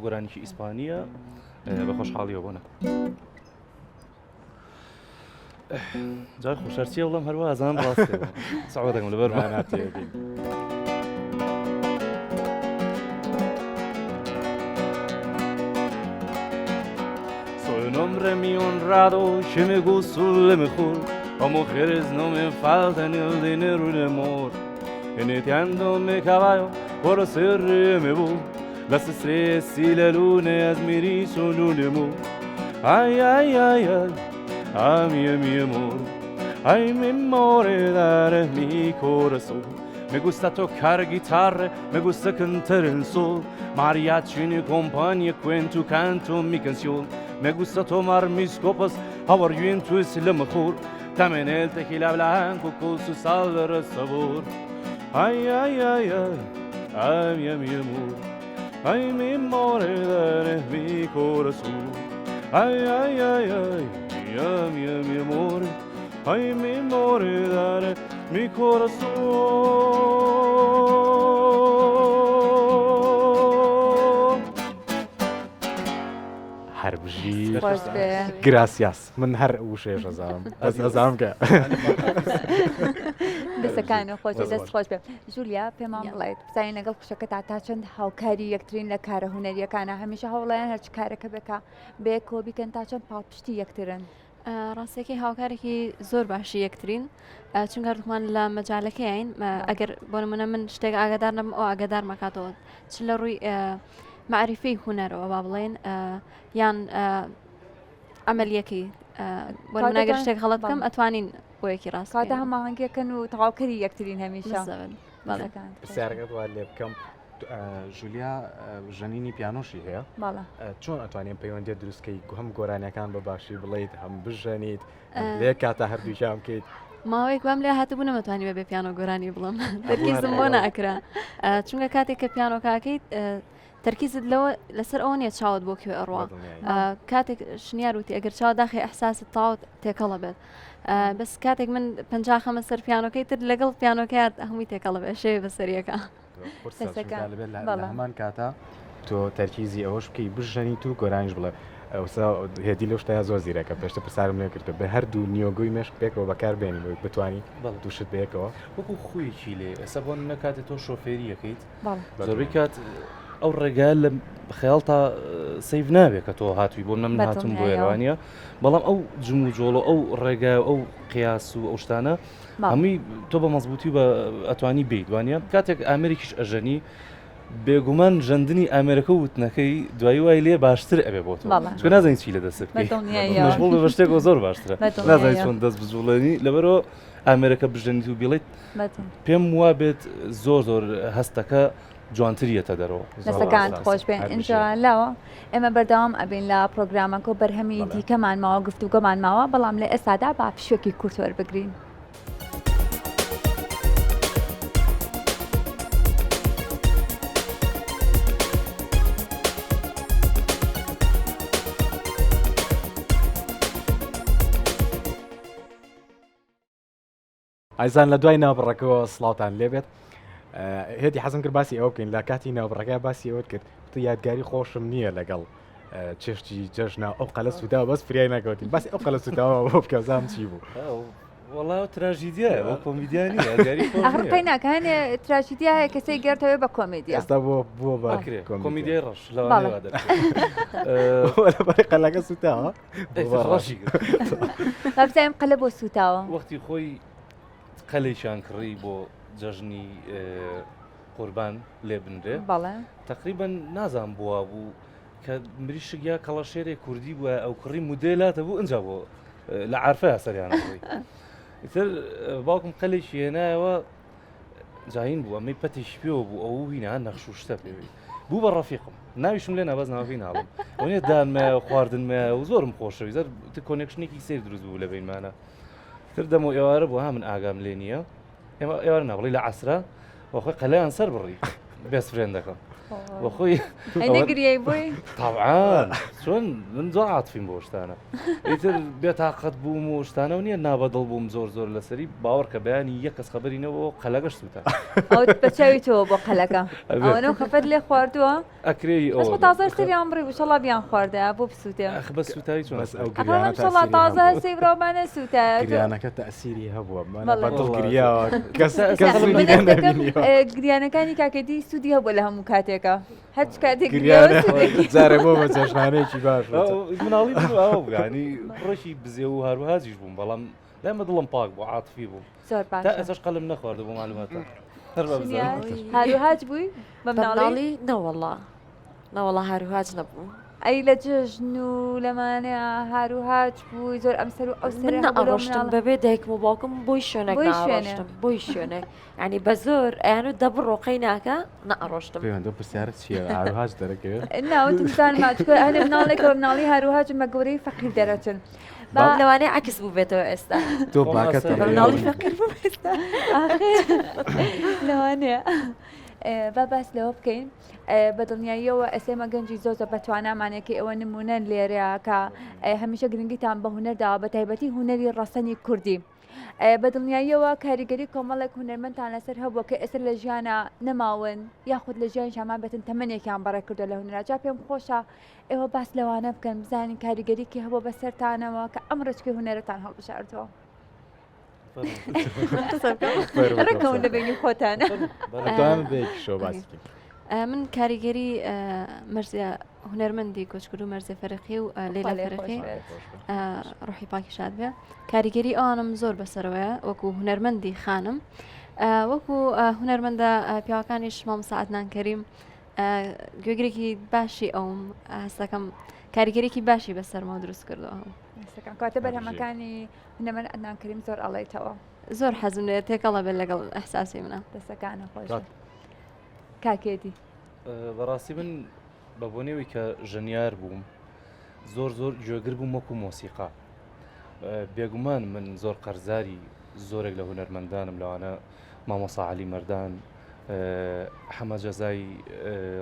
گۆرانیکی ئیسپانیە بە خۆشحاڵیەوە بۆنە. جا خۆشەرچیە بڵم هەروە ئازان ڕاست سەعوە دەکەم لەبەر ناتێبین. Soy un hombre muy honrado que me gusta lo mejor. A mujeres no me falta ni el dinero ni el amor. Jineteando mi caballo por hacer me voy. Las estrellas y la luna admiré son un amor. Ay, ay, ay, ay, a mi, mi amor. Ay, mi amor, dar es mi corazón. Me gusta tocar guitarra, me gusta cantar el sol. Mariachi me acompaña, cuento, canto mi canción. Me gusta tomar mis copas, aguardiente es lo mejor. También el tequila blanco con su sal sabor. Ay, ay, ay, ay, ay, mi, mi amor. Ay, mi amor, eres mi corazón. Ay, ay, ay, ay, ay, mi, mi amor. Ay, mi amor, eres mi corazón. هەر بژی خۆش بێ. Gracias من هەر وشەیەش ئەزانم بەس ئەزانم کە دەسەکانە خۆش دەست دەست خۆش بێ ژولیا پێمان یا. بڵێت بزانین لەگەڵ خوشەکەتا تا چەند هاوکاری یەکترین لە کارە هونەریەکانە هەمیشە هەوڵیان هەرچ کارەکە بێکە بەیەکەوە بیکەن تا چەند پاڵپشتی یەکترن ڕاستەکەی هاوکارێکی زۆر باشی یەکترین چونکە هەردووکمان لە مەجالەکەین ئەگەر بۆ نمونە من شتێک ئاگادار نەبم ئەو ئاگادار مەکاتەوە چ لە ڕووی معریفەی هونەرەوە با بڵێن یان عملیەکەی بۆ نمونە ئەگەر شتێک غەڵەت بکەم ئەتوانین بۆ یەکی ڕاست کاتە هەماهەنگیەکەن و تەواوکەری یەکترین هەمیشە پرسیارەکەت وا لێ بکەم ژولیا ژەنینی پیانۆشی هەیە چۆن ئەتوانین پەیوەندی دروستکەی هەم گۆرانیەکان بە باشی بڵیت هەم بژەنیت لێ کاتە هەردووکیان بکەیت. ماوەیەک وام لێ هاتبوو نەمەتوانی بەبێ پیانۆ گۆرانی بڵم تەرکیزم بۆ ناکرا چونکە کاتێک کە پیانۆکەکەیت تەرکیزت لەوە لەسەر ئەوە نیە چاوت بۆ کوێ ئەڕوا کاتێک شنیار وتی ئەگەر چاو داخی ئەحساست تاوت تێکەڵە بێت بەس کاتێک من پەنجاخەمە سەر پیانۆکەی تر لەگەڵ پیانۆکەیات هەمووی تێکەڵە بێ شێ بەسەریەکە هەمان کاتە تۆ تەرکیزی ئەوەش بکەی بژەنیت و گۆرانیش بڵێ ئەوسا هێدی لەو شتەیە زۆر زیرەکە پێشتر پرسیارم لێ کردو بە هەردوو نیۆگۆی مێشک پێکەوە بەکار بێنی بۆی بتانی دووشت بەیەکەوە وەکو خویەکی لێ ئێستا بۆ نمونە کاتێ تۆ شۆفێری یەکەیت زۆربەی کات ئەو ڕێگا لە خەیاڵ تا save نابێت کە تۆ هاتووی بۆ من هاتوم بۆ ئێوانە بەڵام ئەو جم و جۆڵ و ئەو ڕێگا و ئەو قیاس و ئەو شتانە هەمووی تۆ بە مەزبوتی بە ئەتوانی بیت وانە کاتێک ئامێرێکیش ئەژەنی بێگومان ژەندنی ئامێرەکە و وتنەکەی دوایی وای لێ باشتر ئەبێ بۆ تۆ چونکە نازانی چی لە دەست بکەی مەشغوڵ بە شتێک زۆر باشترە نازانی چۆن دەست بجوڵێنی لەبەرەوە ئامێرەکە بژەنیت و بیڵێیت پێم وا بێت زۆر زۆر هەستەکە جوانتریەتە دەرەوە. دەستەکانت خۆش بێ ئینجا لاوە ئێمە بەردەوام ئەبین لە پرۆگرامەکە و بەرهەمی دیکەمان ماوە گفتوگۆمان ماوە بەڵام لە ئێستادا با پشوێکی کورت وەربگرین. ئایزان لە دوای ناوبڕەکەەوە سڵاوتان لێبێت هێدی حەزم کرد باسی ئەوە بکەین لە کاتی ناوبڕەکە باسی ئەوەت کرد تو یادگاری خۆشم نییە لەگەڵ چێشتی جەژنا ئەو قەلە سووداوە بەس فریای نەکەوتین باسی ئەو قەلە سووداوە بۆ بکە زام چی بوو وەڵا تراژیدیا وە کۆمیدیا نییە قەی ناکە هەنێ تراژیدیا هەیە کەسێک گەرتەوە بە کۆمیدیا ئێستا بۆ بۆ بە کۆمیدیای ڕەش لەوانەیە قەلەکە سوتاوە ڕەشی بزانم قەلە بۆ سوتاوە وەختی خۆی قەلێکیان کڕی بۆ جەژنی قوربان لێ بنرێ بەڵێ تقریبا نازان بووە بوو کە مریشک یا کەڵەشێرێ کوردی بووە ئەو کڕی مودێلاتە بوو ئەجا بۆ لە عرفە سەریان بڕی ئیتر باوکم قەلێکی هێنایەوە جاین بوو ئەمەی پەتێکی پێوە بوو ئەو هینا نەخش و شتە پێوی بوو بە ڕەفیقم ناویشم لێ نابەز ناوی ناڵم ئەوێ دانمە خواردنمە و زۆرم خۆشەوی زەر connection ێکی سیر دروست بوو لە بینمانە تر دەم و ئێوارە بوو ها من ئاگام لێ نییە ئێمە ئێوارە نابڵی لە عسرە وەخۆی قەلیان سەر بڕی best friend ەکەم وەخۆی نەگریای بۆی طبعا چۆن من زۆر عاتفیم بۆ شتانە ئیتر بێتاقەت بووم و شتانە و نییە نابەدڵ بووم زۆر زۆر لەسەری باوەڕ کە بەیانی یەک کەس خەبەری نەبوو قەلەکەش سووتا بە چاوی تۆ بۆ قەلەکە ئەوەنە خەفەت لێ خواردووە ئەکرێی ئەوە تازە سەریان بڕی بوو بیان خواردە بۆ بسووتێ ئەخ بە سووتاوی چۆن بەس ئەو تازە سەی برامانە سووتە گریانەکە تەسیری هەبووە بە دڵ گریاوە کەس گریانەکانی کاکەدی سوودی هەبوو لە هەموو کاتێکە هەرچ کاتێک جارێ بۆ بە جەژنانەیەکی باش مناڵی ینی ڕێکی بزێ و هەروهازیش بووم بەڵام لەمە دڵم پاک بوو عاتفی بووم زۆر باش تا ئێسش قەلم نەخواردە بۆ معلوماتە هاروهاج بووی بە مناڵی نەوەڵا نەوەڵا هاروهاج نەبوو ئەی لە جەژن و لەمانەیە هاروهاج بووی زۆر ئەم سەر و ئەو سەر نەڕۆشتم بەبێ دایکم و باوکم بۆی شوێنێک ناڕۆشتم بۆی شوێنێک ینی بە زۆر ئەیانو دەبڕۆ قەی ناکە نەئەڕۆشتم. پەیوەندە پرسیارە چییە هاروهاج دەرەکەوێت؟ ناوتم زانما چکە هەنێ مناڵێکەوە مناڵی هاروهاج بە گەورەی فەقیر دەرەچن. با لەوانەیە عەکس بووبێتەوە ئێستا. تۆ باکەت بە مناڵی فەقیر بووم ئێستا. ئاخر لەوانەیە. با باس لەوە بکەین بە دڵنیاییەوە ئێستا ئێمە گەنجی زۆر زۆر بەتوانامانە کە ئێوە نمونەن لێرە کە هەمیشە گرنگیتان بە هونەر داوە بە تایبەتی هونەری ڕەسەنی کوردی. بە دڵنیاییەوە کاریگەری کۆمەڵێک هونەرمەندتان لەسەر هەبووە کە ئێستا لە ژیانە نەماون یاخود لە ژیانیشان مابێتن تەمەنێکیان بەڕێ کردووە لە هونەرا جا پێم خۆشە ئێوە باس لەوانە بکەن بزانین کاریگەریکی هەبووە بەسەرتانەوە کە ئەم ڕێچکەی هونەرەتان هەڵبژاردووە. ڕێکەون لە بینی خۆتان. من کاریگەری مەرزیە هونەرمەندی کۆچکردو مەرزێ فەرقی و لەیلا فەرقی ڕحی پاکی شاد بێ کاریگەری ئەوانم زۆر بەسەرەوەیە وەکو هونەرمەندی خانم وەکو هونەرمەندە پیاوەکانیش مامۆستا عەدنان کەریم گوێگرێکی باشی ئەوم هەستەکەم کاریگەرێکی باشی بەسەرمەوە دروست کردەوە کاتە بەرهەمەکانی هونەرمەند عەدنان کەریم زۆر ئەڵێتەوە زۆر حەزم لێ تێکەڵە بێت لەگەڵ ئەحساسی منە دەسەکانە خۆش کاکێدی بەڕاستی من بە بۆنەوەی کە ژەنیار بووم زۆر زۆر گوێگر بووم وەکو مۆسیقا بێگومان من زۆر قەرزاری زۆرێک لە هونەرمەندانم لەوانە مامۆسا عەلی مەردان، حەمە جەزای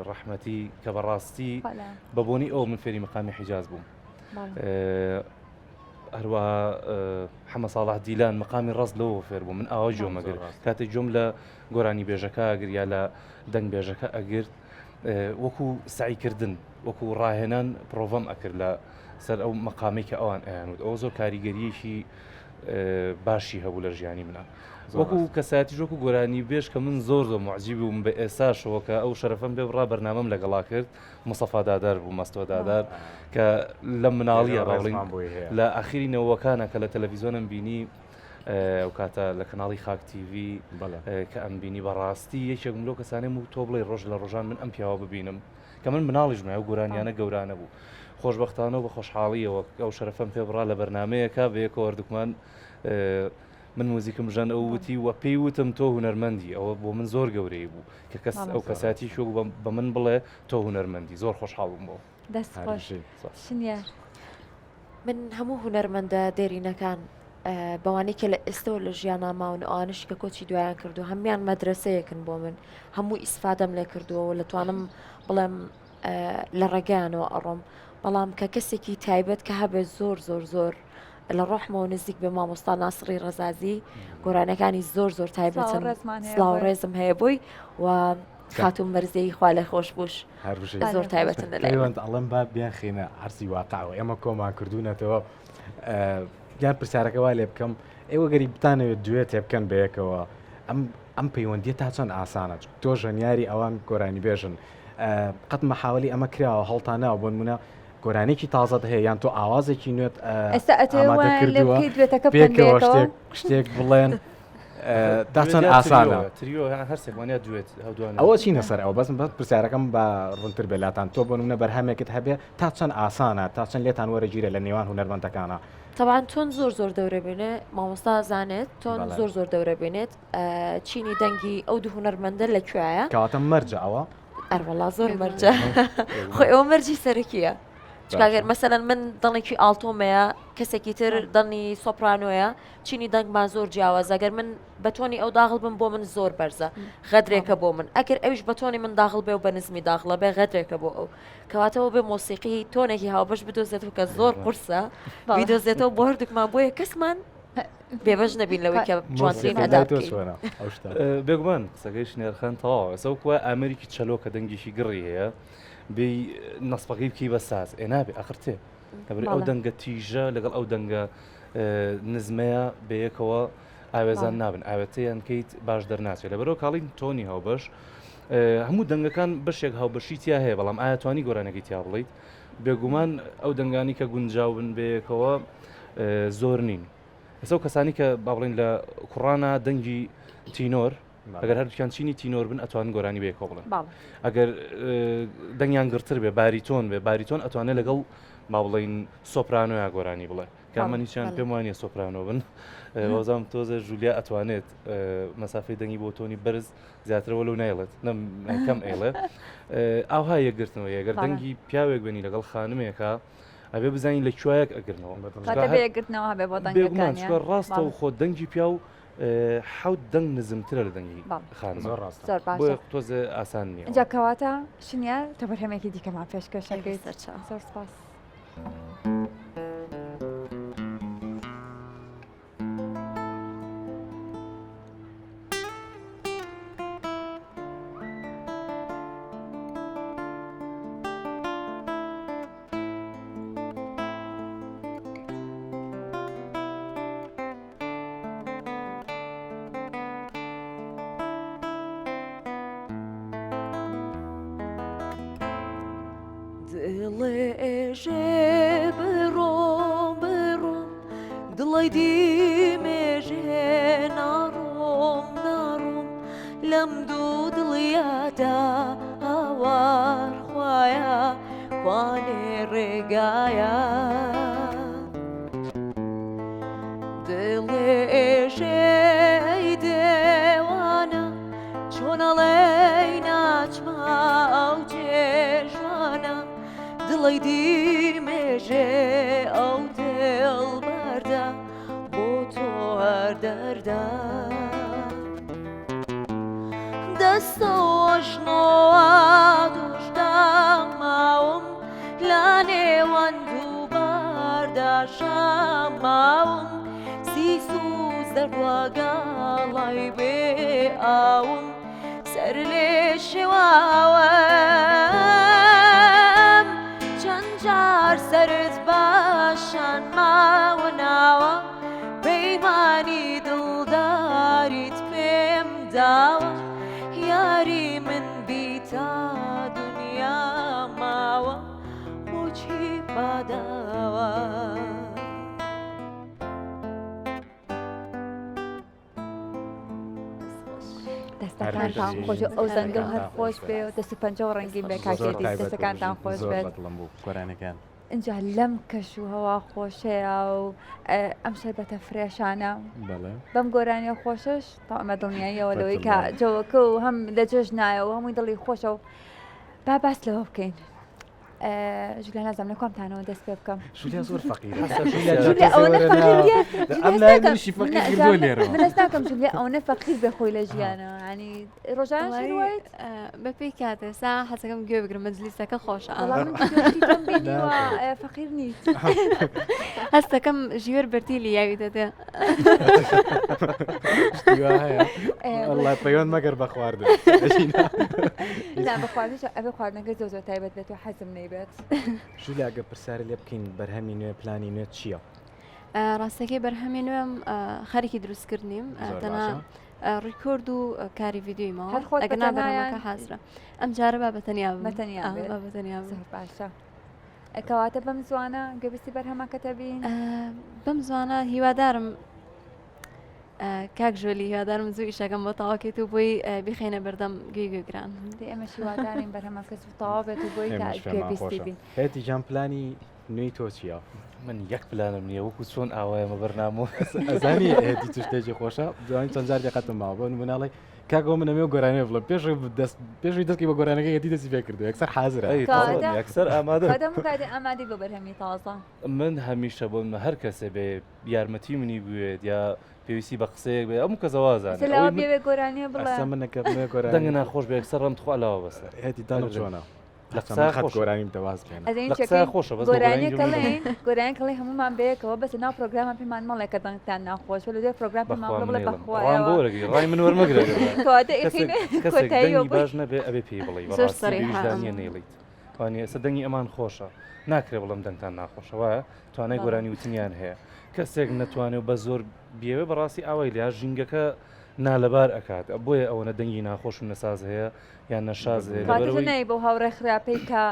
ڕەحمەتی کە بەڕاستی بە بۆنی ئەو من فێری مقامی حیجاز بووم. هەروەها حەمە ساڵح دیلان مقامی ڕاست لەوە فێر بوو من ئاوا گوێم ئەگرت کاتێک گوێم لە گۆرانی بێژەکە ئەگر یا لە دەنگ بێژەکە ئەگرت وەکو سعیکردن وەکو ڕاهێنان پرۆڤەم ئەکرد لە سەر ئەو مەقامی کە ئەوان ئەیانوت ئەوە زۆر کاریگەریەکی باشی هەبوو لە ژیانی منە وەکو کەسایەتیش وەکو گۆرانی بێژ کە من زۆر زۆر معجیب بووم بە ئێساشەوە کە ئەو شەرەفەم پێ بڕا بەرنامەم لەگەڵا کرد مستەفا دادار بوو مەستۆ دادار کە لە مناڵیە ڕاوڵین لە ئاخیری نەوەکانە کە لە تەلەڤیزیۆنم بینی ئەو کاتە لە کەناڵی خاک تیڤی کە ئەم بینی بەڕاستی یەکێکم لەو کەسانێم و تۆ بڵێ ڕۆژ لە ڕۆژان من ئەم پیاوە ببینم کە من مناڵیش بووم ئەو گۆرانیانە گەورانە بوو خۆشبەختانە و بە خۆشحاڵیەوە ئەو شەرەفەم پێ بڕا لە بەرنمەیەکە بەیەکەوە هەردووکمان من موزیکم ژەن ئەو وتی و پێی وتم تۆ هونەرمەندی ئەوە بۆ من زۆر گەورەی بوو کە کەس ئەو کەساتی شۆ بە من بڵێ تۆ هونەرمەندی زۆر خۆشحاڵ بووم بۆ دەست خۆش شنیار. من هەموو هونەرمەندە دێرینەکان بەوانەی کە لە ئێستەوە لە ژیانا ماون ئەوانش کە کۆچی دوایان کردو هەمان مەدرسەیەکن بۆ من هەموو ئیسفادەم لێ کردووە لە توانم بڵێم لە ڕێگەیانەوە ئەڕۆم بەڵام کە کەسێکی تایبەت کە هەبێت زۆر زۆر زۆر لە ڕۆحمەوە نزیک بێ مامۆستا ناسڕی ڕەزازی گۆرانەکانی زۆر زۆر تایبەتن سڵاو ڕێزم هەیە بۆی و خاتوو مەرزەی خوا لە خۆش بووش زۆر تایبەتن لە پەیوەند ئەڵم با بیانخینە عەرزی واقعەوە ئێمە کۆمان کردوونەتەوە یان پرسیارەکە وا لێ بکەم ئێوە گەری بتانەوێت دوێتێ بکەن بەیەکەوە ئەم ئەم پەیوەندیە تا چەند ئاسانە تۆ ژەنیاری ئەوان گۆرانی بێژن قەت مەحاولی ئەمە کراوە هەڵتان ناوە بۆ نمونە گۆرانێکی تازەت هەیە یان تۆ ئاوازێکی نوێت ئێستا ئەتەوێ کردووە پێکەوە شتێک شتێک بڵێن تا چەند ئاسانە ئەوە چینە سەر ئەوە بەس بەس پرسیارەکەم بە ڕوونتر بێ لاتان تۆ بۆ نمونە بەرهەمێکت هەبێ تا چەند ئاسانە تا چەند لێتان وەرەگیرە لە نێوان هونەرمەندەکانە تەبعەن تۆن زۆر زۆر دەورە بینێ مامۆستا زانێت تۆن زۆر زۆر دەورە بینێت چینی دەنگی ئەو دوو هونەرمەندە لە کوێیە کەواتە مەرجە ئەوە ئەروەڵا زۆر مەرجە خۆی ئەوە مەرجی سەرەکیە چکگەر مەسەەن من دەنگێکی ئاڵتۆمەیە کەسێکی تر دەنگی سۆپرانۆیە چینی دەنگمان زۆر جیاوازە گەر من بە تۆنی ئەو داغڵ بم بۆ من زۆر بەرزە غەدرێکە بۆ من ئەگەر ئەویش بە تۆنی من داغڵ بێ و بە نزمی داغڵە بێ غەدرێکە بۆ ئەو کەواتەوە بێ مۆسیقی تۆنێکی هاوبەش بدۆزێتەوە کە زۆر قورسە بیدۆزێتەوە بۆ هەردووکمان بۆیە کەسمان بێبەش نەبین لەوەی کە جوانترین ئەدا بکەین. بێگومان قسەکەی شنێرخان تەواوە ئێستا وەکو وایە ئامێرێکی چەلۆ کە دەنگێکی گڕی هەیە بێی نەسپەکەی بکەی بە ساز ئێ نابێ ئەخر تێ لەبەر ئەو دەنگە تیژە لەگەڵ ئەو دەنگە نزمەیە بەیەکەوە ئاوێزان نابن ئاوێتەیان کەیت باش دەرناچێت لەبەرەوە کاڵین تۆنی هاوبەش هەموو دەنگەکان بەشێک هاوبەشی تیا هەیە بەڵام ئایا توانی گۆرانەکەی تیا بڵیت بێگومان ئەو دەنگانی کە گونجاون بەیەکەوە زۆر نین ئێستا و کەسانی کە با بڵین لە کوڕانە دەنگی تینۆر ئەگەر هەردووکیان چینی تینۆر بن ئەتوانن گۆرانی بەیەکەوە بڵێن ئەگەر دەنگیان گڕتر بێ باریتۆن بێ باریتۆن ئەتوانێت لەگەڵ با بڵین سۆپرانۆیا گۆرانی بڵێ کە من هیچیان پێم وانە سۆپرانۆ بن وەزام تۆزە ژولیا ئەتوانێت مەسافەی دەنگی بۆ تۆنی بەرز زیاترەوە لەو نایڵێت کەم ئەیڵێ ئاها یەکگرتنەوە یەگەر دەنگی پیاوێک بنی لەگەڵ خانمێکە ئەبێ بزانین لە کوایەک ئەگرنەوە ڕاستە و خۆ دەنگی پیاو حەوت دەنگ نزمترە لە دەنگی خانم. زۆر ڕاستە. زۆر باشە. بۆیە تۆزێ ئاسان نییە. ئینجا کەواتە شنیار تۆ بەرهەمێکی دیکەمان پێشکەش ئەکەیت. سەرچاو. زۆر سپاس. دڵێ ئێژێ بڕۆم بڕۆم دڵی دیمێژێ ناڕۆم ناڕۆم لەم دوو دڵیادا هاوار خوایە کوانێ ڕێگایە دڵێ ئێژێ ئەی دێوانە چۆن ئەڵێی ناچمە ئەو جێژوانە دڵی دیمێژێ ئەو دڵبەردە بۆ تۆ هەر دەردە. ئەشنۆوە دوشدا ماوم لە نێوان دووباردا شاماوم سیس و زەردواگاڵای بێ ئاوم سەر لێ شێواوم چەند جار سەرت باشان ماوە ناوە پەیمانی دڵداریت پێم داوە یاری من بی تا دنیا ماوە بۆچی باداوە. دەستەکانتان خۆش ئەو زەنگە هەر خۆش بێ و دەست و پەنجە و ڕەنگین بێ کاکێتی دەستەکانتان خۆش بێت گۆرانەکان اینجا لەم کەش و هەوا خۆشەیە و ئەم شەربەتە فرێشانە بەم گۆرانیە خۆشش تا ئەمە دڵنیاییەوە لەوەی کە جەوەکە و هەم لە جێژ نایەوە هەمووی دڵی خۆشە و با باس لەوە بکەین ژولیا نازانم لە کوامتانەوە دەست پێ بکەم ژولیا زۆر فەقیرە ژولیا ئەوەنە فەقیر نییە. ئەم لای منیشی فەقیر کردووە لێرەوە. من هەست ناکەم ژولیا ئەوەنە فەقیر بێ خۆی لە ژیانە ینی ڕۆژانە وەڵای، شەروایت ئە، بەپێی کات ئێستا حەزەکەم گوێ بگرم مەجلیسەکە خۆشە وەڵا من ڤیدیۆیەکی تۆم بینیوە ئە، فەقیر نیت هەستەکەم ژیوەر بەرتیلی یاوی دەدێ شتی وا هەیە ئێ، وەڵا پەیوەند مەگەر بە خواردن نا بە خواردنیش ئەبێ خواردنەکە زۆر زۆر تایبەت بێت و حەزم لێی بێت. ژولیا گەر پرسیارت لێ بکەین بەرهەمی نوێ پلانی نوێت چییە؟ ڕاستەکەی بەرهەمی نوێم خەریکی دروستکردنیم زۆر تەنها باشە. record و کاری ڤیدیۆی ماوە هەر خۆت ئەگەر نا بە تەنها بەرهەمەکە یان؟ حازرە ئەم جارە با بە تەنیا بم بە تەنیا ئا، بێت. با بە تەنیا بم زۆر باشە کەواتە بەم زوانە گوێبیستی بەرهەمەکەتە بین؟ بەم زوانە هیوادارم کاک ژۆلی هیوادارم زوو ئیشەکەم بۆ تەواوکەیت و بۆی بیخەینە بەردەم گوێی گوێگران. دەی ئێمەش هیوادارین بەرهەمەکە زوو تەواو بێت و بۆی ئێمەش پێمان گوێبیستی خۆشە. بین. هێتی گیان پلانی نوێی تۆ چییە؟ من یەک پلانم نییە وەکو چۆن ئاوایەمە بەرنامە ئەزانی هێتی چ شتێکی خۆشە جوانی چەند جار دقەتم ماوە بۆ نموونە ئەڵێ کاک ئەوە من ئەمەوێ گۆرانییە بڵێم پێش دەست پێشوی دەستکی بە گۆرانەکە هێتی دەستی پێ کردو یەکسەر حازرە. ئەی کەواتە یەکسەر ئامادە. کەواتە هەموو کاتێ ئامادەی بۆ بەرهەمی تازە. من هەمیشە بۆ منە هەر کەسێ بێ یارمەتی منی بوێت یا پێویستی بە قسەیەک بێ هەموو کەس وازانێ ئێستا لاوە بێوێ گۆرانیە بڵێ ئەستا من نەکە بڵێ گۆرانی دەنگە ناخۆش بێ یەکسەر ڕەم تخوا لاوە بەسە هێتی دەنگ چۆنە لە قسە خەت خۆشە گۆرانیم دەواز بێنە ئەزانی لە قسە چەکەین خۆشە بەس بۆ گۆرانیە گۆرانی گوێم کەڵێن گۆرانیە کەڵێ هەموومان بەیەکەوە بەس ناو پرۆگرامان پێمان مەڵێ کە دەنگتان ناخۆش بێ لە دوای پرۆگرام پێمان بەخوا بڵێ بڵێ من نەیڵم بەخوایەوە ڕام بۆ وەرەگری ڕای من وەرمەگرە کەواتە کەسێک ئیخینە کەسێک کۆتاییەوە دەنگی بۆی باش نەبێ ئەبێ پێی بڵێی زۆر بەڕاستی سەریحە بێ ویژدان ئەم. نییە نەیڵیت وانیە ئێستا دەنگی ئەمان خۆشە ناکرێ بڵێم دەنگتان ناخۆشە وایە توانای بەڵێ. گۆرانی وتنیان هەیە کەسێک نەتوانێ و بە زۆر بیەوێ بەڕاستی ئاوای لیا ژینگەکە نالەبار ئەکات بۆیە ئەوەنە دەنگی ناخۆش و نەساز هەیە یان نەشاز هەیە کەواتە تۆ لەبەرئەوەی نایەی بەو هاوڕێ خراپەی کە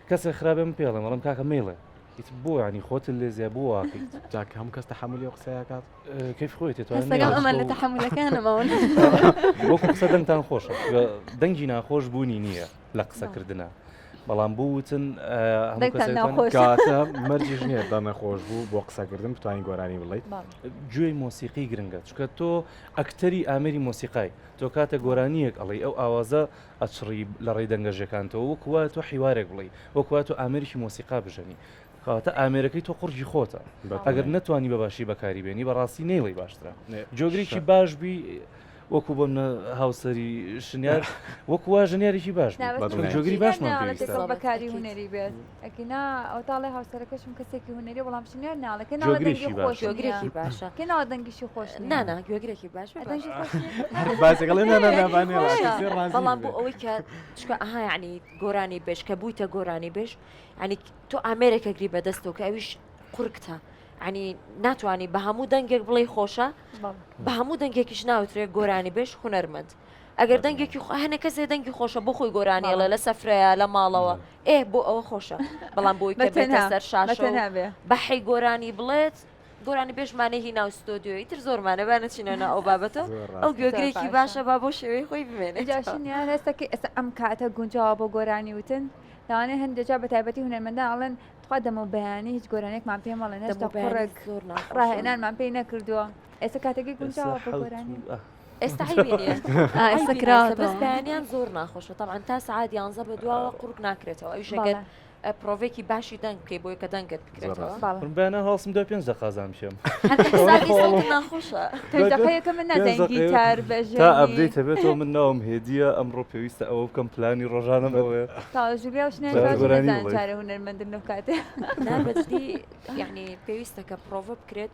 کەسێک خراپێ من پێڵێم ئەڵێم کاکە مەیڵێ ئیتر بۆ یانی خۆتت لێ زیا بۆ واکەیت جا کە هەموو کەس تەحەمولی ئەو قسەیە ئەکات کەیف خۆیەتی توانای هەستەکەم نەیڵێ ئەمە لە چونکە تەحەمولەکانمەوەن وەکو قسە دەنگتان خۆشە دەنگی ناخۆش بوونی نییە لە قسەکردنا بەڵام بۆ وتن هەموو دەنگتان کەسێک ناخۆشە. کەواتە مەرجیش نییە دەنگت خۆش بوو بۆ قسەکردن بتوانی گۆرانی بڵێیت گوێی مۆسیقی گرنگە چونکە تۆ ئەکتەری ئامێری مۆسیقای تۆ کاتێک گۆرانییەک ئەڵێی ئەو ئاوازە ئەچڕی لە ڕێی دەنگەژەکانتەوە وەکو وایە تۆ حیوارێک بڵێی وەکو وایە تۆ ئامێرێکی مۆسیقا بژەنی کەواتە ئامێرەکەی تۆ قوڕگی خۆتە ئەگەر نەتوانی بە باشی بەکاری بێنی بەڕاستی نەیڵی باشترە جۆگرێکی باش بی وەکو بۆ منە هاوسەری شنیار وەکو وا ژنیارێکی باش بی. نا بەس چون من جۆگری شنیار باشمان ناڵێ پێویستە. تێکەڵ بە کاری هونەری بێت ئەگینا ئەو تاڵێ هاوسەرەکەشم کەسێکی هونەریە بەڵام شنیار ناڵێ کە ناڵێ دەنگی جۆگرێکی خۆش باشە. نییە گوێگرێکی باشە کێ ناڵێ دەنگیشی خۆش نییە نا نا گوێگرێکی باش بێ دەنگی باشە. خۆش نییە هەر باسێک ئەڵێ نا نا نا با نەیڵێ، خۆشە. کەسێ ڕازی بەڵام بۆ بێ. ئەوەی کە چونکە ئەها یعنی گۆرانی بێژ کە بوویتە گۆرانی بێژ یعنی تۆ ئامێرێک ئەگری بەدەستەوە کە ئەویش قورگتە عنی ناتوانی بە هەموو دەنگێک بڵێی خۆشە بە هەموو دەنگێکیش ناوترێ گۆرانی بێژ هونەرمەند ئەگەر دەنگێکی هەنە کەسێ دەنگی خۆشە بۆ خۆی گۆرانی ئەڵێ لە سەفرەیە لە ماڵەوە ئێ بۆ ئەوە خۆشە بەڵام بۆی کە بێتە سەر شاشە بە حەی گۆرانی بڵێت گۆرانی بێژمانەی هی ناو ستۆدیۆی تر زۆرمانە با نەچینە ناو ئەو بابەتە ئەو گوێگرێکی باشە با بۆ شێوەی خۆی بمێنێت جاشنیان هەستەکە ئێستا ئەم کاتە گونجاوە بۆ گۆرانی وتن لەوانەیە هەندێک جار بە تایبەتی هونەرمەندان ئەڵێن تخوا دەمەو بەیانی هیچ گۆرانیەکمان پێ مەڵێن هێشتا قوڕێک ڕاهێنانمان پێی نەکردووە ئێستا کاتێکی گونجاوە بۆ گۆرانی ئێستا عەیبی نییە ئێستا کراوە بەس بەیانیان زۆر ناخۆشە تەبعەن تا سەعات یانزە بە دواوە قوڕگ ناکرێتەوە ئەویش ئەگەر بەڵێ. پرۆڤێکی باشی دەنگ بکەی بۆی کە دەنگت بکرێتەوە. من بەیانان هەڵسم دوای پێنج دەقە ئازان بشێم. ناخۆشە. پێنج دەقەیەکە من نازانم گیتار بەژێنی. تا update هەبێتەوە من ناوم هێدیە ئەمڕۆ پێویستە ئەوە بکەم پلانی ڕۆژانەم ئەوەیە. تاوە ژولیا و شنێ باش نازانن چارە هونەرمەندن لەو کاتێ. نا بەجدی یعنی پێویستە کە پرۆڤە بکرێت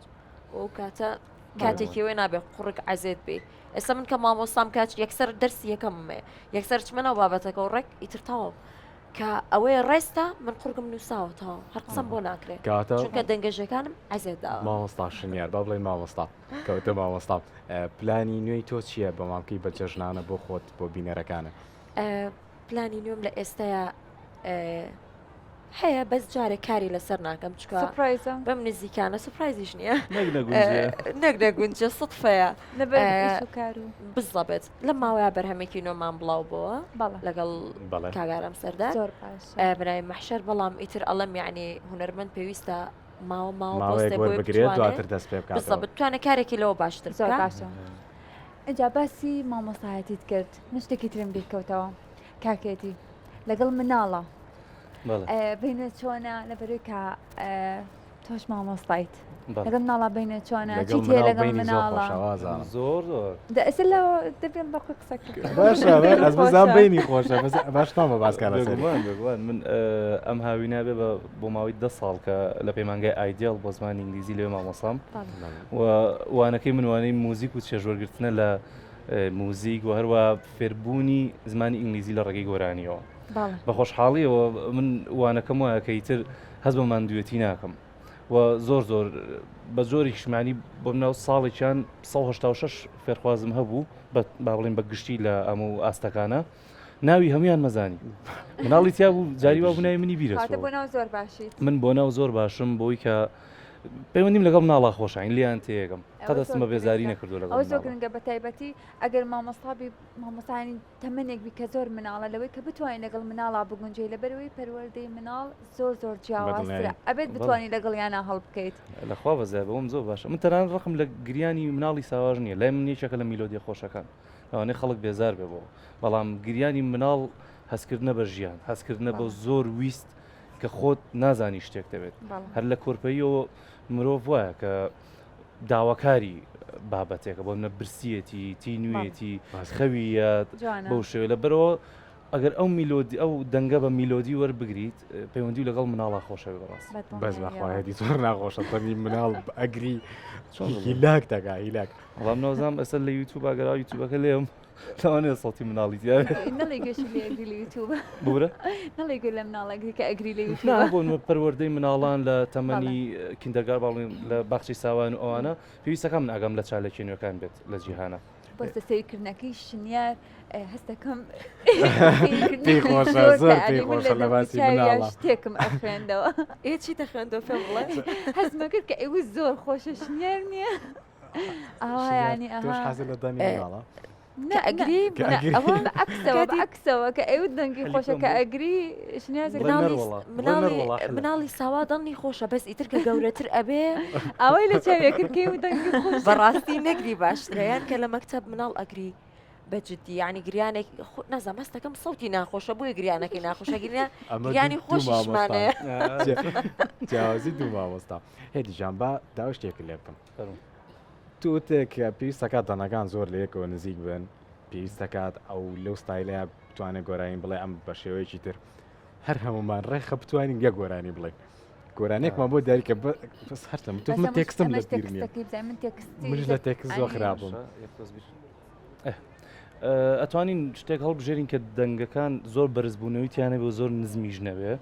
و ئەو کاتە کاتێکی وێ نابێ قوڕگ عەزێت بێ ئێستا من کە مامۆستام کات یەکسەر دەرسی یەکەممێ یەکسەر چمە ناو بابەتەکە و ڕێک ئیتر تەواو کە ئەوەیە ڕێستە من قوڕگم نووساوە تەواو هەر قسەم بۆ ناکرێ کەواتە چونکە دەنگەژەکانم عەزێت داوە. مامۆستا شنیار با بڵێین مامۆستا کەوتە مامۆستا پلانی نوێی تۆ چییە بە مامکەی بە جەژنانە بۆ خۆت بۆ بینەرەکانە؟ پلانی نوێم لە ئێستایا هەیە بەس جارێک کاری لەسەر ناکەم چکە surprise ە بەم نزیکانە surprise یش نییە نەک نەگونجێ نەک نەگونجێ سوتفەیە لەبەر ئیش و کار و بزەبێت لە ماوەیە بەرهەمێکی نۆمان بڵاو بۆوە بەڵێ لەگەڵ بەڵێ کاگارم سەردار زۆر باشە بەناوی مەحشەر بەڵام ئیتر ئەڵێم یعنی هونەرمەند پێویستە ماوە ماوە ماوەیەک بۆستێ بۆی وەربگرێت بتوانێ دواتر دەست پێ بکاتەوە بزەبت بتوانێ کارێکی لەوە باشتر زۆر بکا باشە ئینجا باسی مامۆستایەتیت کرد من شتێکی ترم بیر کەوتەوە کاکێتی لەگەڵ مناڵە بینە چۆنە لەبەرەوەی کە تۆش مامۆستایت لەگەڵ مناڵا بینە چۆنە چی تێ لەگەڵ مناڵە زۆر زۆر ئێستا لە دەبێن بە خۆی قسە باشە ئەز بزان بینی خۆشە بەس باش تامە باس کارە بێگومان من ئەم هاوینە بێ بە بۆ ماوەی دە ساڵ کە لە پەیمانگای ئایدیاڵ بۆ زمانی ئینگلیزی لەوێ مامۆسام و وانەکەی من وانەی موزیک و چێژوەرگرتنە لە موزیک و هەروە فێربوونی زمانی ئینگلیزی لە ڕێگەی گۆرانیەوە بە خۆشحاڵیەوە من وانەکەم وایە کە ئیتر هەست بە ماندووێتی ناکەم و زۆر زۆر بە جۆرێکیش مانی بۆ مناو ساڵێکیان 186 فێرخوازم هەبوو با بڵێن بە گشتی لە ئەم و ئاستەکانە ناوی هەمویان مەزانی مناڵی تیا بوو جاری وا بوو ناوی منی بیرە بۆ ناو زۆر باشیت من بۆ ناو زۆر باشم بۆی کە پەیوەندیم لەگەڵ مناڵا خۆشین لیان تێگەم قەت دەستم بە بێزاری نەکردو لەگەڵ ئەوە زۆر گرنگە بە تایبەتی ئەگەر مامۆستا بی مامۆستایانی تەمەنێک بی کە زۆر مناڵە لەوەی کە بتوانین لەگەڵ مناڵا بگونجێی لەبەرئەوەی پەروەردەی مناڵ زۆر زۆر جیاوازترە ئەبێت بتوانین لەگەڵیانا هەڵبکەیت. لەخوا بەزیاد بەوەم زۆر باشە من تەنانەت ڕقم لە گریانی مناڵی ساواش نییە لای من یەکێکە لە میلۆدیە خۆشەکان لەوانەیە خەڵک بێزار بێ بۆ بەڵام گریانی مناڵ هەستکردنە بە ژیان هەستکردنە بە زۆر ویست کە خۆت نازانی شتێک دەبێت هەر لە کۆرپەیەوە مرۆڤ وایە کە داواکاری بابەتێکە بۆ منە برسیەتی تینوێتی خەویە بەو شێوە لە بەرەوە ئەگەر ئەو میلۆدی ئەو دەنگە بە میلۆدی وەربگریت پەیوەندی لەگەڵ مناڵا خۆشەوێ بەڕاست بەس بەخوایەتی زۆر ناخۆشە دەنگی مناڵ ئەگری هیلاک دەکا هیلاک وەڵام نازانم ئەسەر لە یوتیوب ئەگەر یوتیوبەکە لێم لەوانەیە سەوتی مناڵی تیا بێت. نەڵێ گوێشی لێ ئەگری لە یوتیوب بورە نەڵێ گوێ لە مناڵ ئەگری کە ئەگری لە یوتیوب نا بۆ نموونە پەروەردەی مناڵان لە تەمەنی kindergarten با بڵێین لە باخچەی ساوایان و ئەوانە پێویستەکە من ئاگام لە چالاکیە نوێکان بێت لە جیهانە. بەس سەیرکردنەکەی شنیار هەستەکەم پێی خۆشە زۆر پێی خۆشە لە باسی مناڵە شتێکم ئەخوێندەوە ئێ چی دەخوێندەوە پێم بڵێ هەستمە کرد کە ئێوە زۆر خۆشە شنیار نییە ئاوا یانی تۆش ئەها حەزت لە دەنگی مناڵە کە ئەگری کە ئەگری. ئەوە بە عەکسەوە بە کاتی- عەکسەوە کە ئێوە دەنگی خۆشە کە بوو. ئەگری شنیازێک بڵێ مناڵی نەروەڵا، بڵێ مناڵی نەروەڵا حلە. مناڵی ساوا دەنگی خۆشە بەس ئیتر کە گەورەتر ئەبێ ئاوای لە چاوێ کرد کەی و دەنگی خۆشە بەڕاستی نەگری باشترە یان کە لە مەکتەب مناڵ ئەگری بە جدی یعنی گریانێک خۆ نازانم هەستەکەم سەوتی ناخۆشە بۆیە گریانەکەی ناخۆشە گریان ئەمە گریانی دوو مامۆستا خۆشیشمانەیە جیاوازی دوو مامۆستا هێدی جان با داوای شتێکت لێ بکەم فەرموو. تو وتت کە پێویستەکات دەنگەکان زۆر لە یەکەوە نزیک بن پێویستەکات ئەو لەو ستایلەیە بتوانێت گۆرانی بڵێ ئەم بە شێوەیەکی تر هەر هەمومان ڕێخە بتوانین یەک گۆرانی بڵێن گۆرانێکمان بۆ دیاریکە بەس هەرچەند من بەس ئەمەش تێکستم لە ئەمەش بیر نییە تێکستەکەی بزانین من تێکستی منیش لە تێکست زۆر خراپم ئەتوانین شتێک هەڵبژێرین کە دەنگەکان زۆر بەرزبوونەوەی تیانە بێ و زۆر نزمیش نەبێ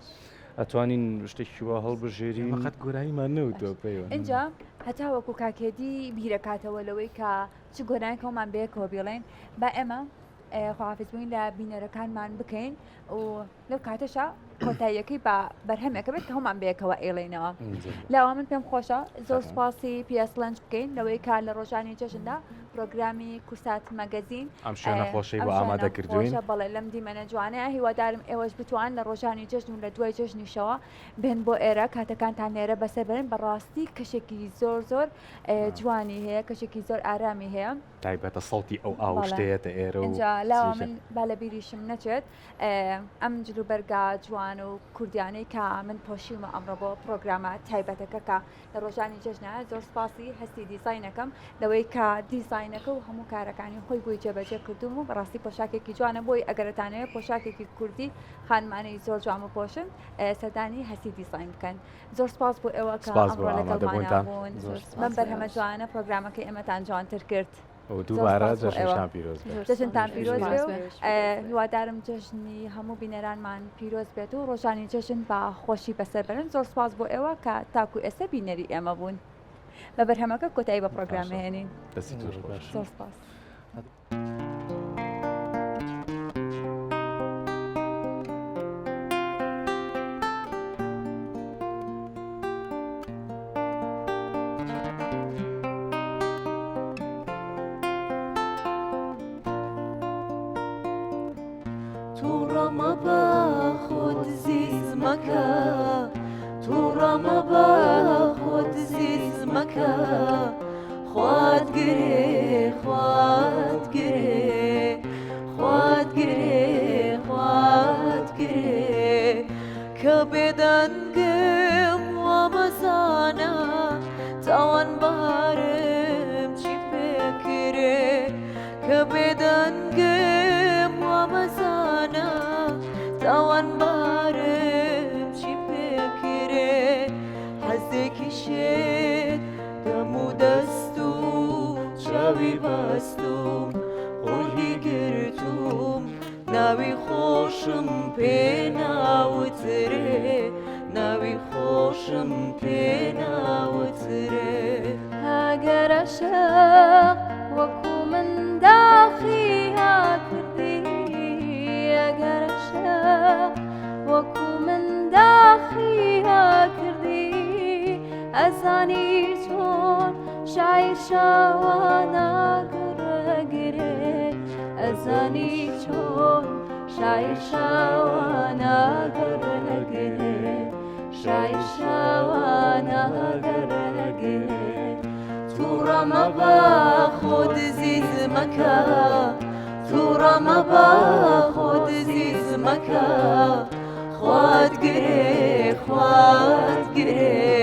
ئەتوانین شتێکی وا هەڵبژێرین ئێمە قەت گۆرانیمان نەوتووە پەیوە ئینجا هەتاوەکو کاک هێدی بیرەکاتەوە لەوەی کە چ گۆرانیەکەمان بەیەکەوە بیڵێین با ئێمە خواحافیز بووین لە بینەرەکانمان بکەین و لەو کاتەشا کۆتاییەکەی بە بەرهەمێکە بێت کە هەموومان بەیەکەوە ئەیڵێینەوە. لاوە من پێم خۆشە زۆر سوپاسی پیاس لەنج بکەین لەوەی کە لە ڕۆژانی جەژندا. پرۆگرامی کورسات مەگەزین. ئەم شوێنە خۆشەی بۆ ئامادە کردووین. بەڵێ لەم دیمەنە جوانەیە هیوادارم ئێوەش بتوان لە ڕۆژانی جەژن و لە دوای جەژنیشەوە بێن بۆ ئێرە کاتەکانتان لێرە بەسەر بەرن بەڕاستی کەشێکی زۆر زۆر جوانی هەیە کەشێکی زۆر ئارامی هەیە. تایبەتە سەوتی ئەو ئاوشتەیەتە ئێرە و ئینجا لاوە من با لە بیریشم نەچێت ئەم جلوبەرگا جوان و کوردیانەی کە من پۆشیومە ئەمڕۆ بۆ پرۆگرامە تایبەتەکە کە لە ڕۆژانی جەژنە زۆر سپاسی هەستی دیزاینەکەم لەوەی کە دیزاینەکە و هەموو کارەکانی خۆی بۆی جێبەجێ کردوم و بەڕاستی پۆشاکێکی جوانە بۆی ئەگەرتانەوە پۆشاکێکی کوردی خانمانەی زۆر جوان بپۆشن سەردانی هەستی دیزاین بکەن زۆر سپاس بۆ ئێوە کە ئەمڕۆ لەگەڵمانە بوون بەم بەرهەمە جوانە پرۆگرامەکەی ئێمەتان جوانتر کرد. دووبارە جەژنتان پیرۆز بێت. جەژنتان پیرۆز بێ و هیوادارم جەژنی هەموو بینەرانمان پیرۆز بێت و ڕۆژانی جەژن بە خۆشی بەسەر بەرن زۆر سپاس بۆ ئێوە کە تاکو ئێستا بینەری ئێمە بوون. بە بەرهەمەکە کۆتایی بە پرۆگرام هێنین. دەستی تۆش خۆش. زۆر سپاس. تووڕە مەبە خۆت زیز مەکە تووڕە مەبە خۆت زیز مەکە خوات گرێ خوات گرێ خوات گرێ خوات گرێ کە بێدەنگم وامەزانە تاوانبارم چی پێکرێ کە بێدەنگم وامەزانە تاوانبارم چی پێکرێ حەزێکی شێت دەم و دەست و چاوی بەستوم قوڕگی گرتوم ناوی خۆشم پێ ناوترێ ناوی خۆشم پێ ناوترێ. ئەگەر عەشق وەکو من داخی هاکردی ئەگەر عەشق وەکو من داخی هاکردی ئەزانی چۆن شاعیر شاوانە گڕەگرێ ئەزانی چۆن شاعیر شاوانە گڕەگرێ شاعیر شاوانە گڕەگرێ تووڕە مەبە خۆت زیز مەکە تووڕە مەبە خۆت زیز مەکە خوات گرێ خوات گرێ.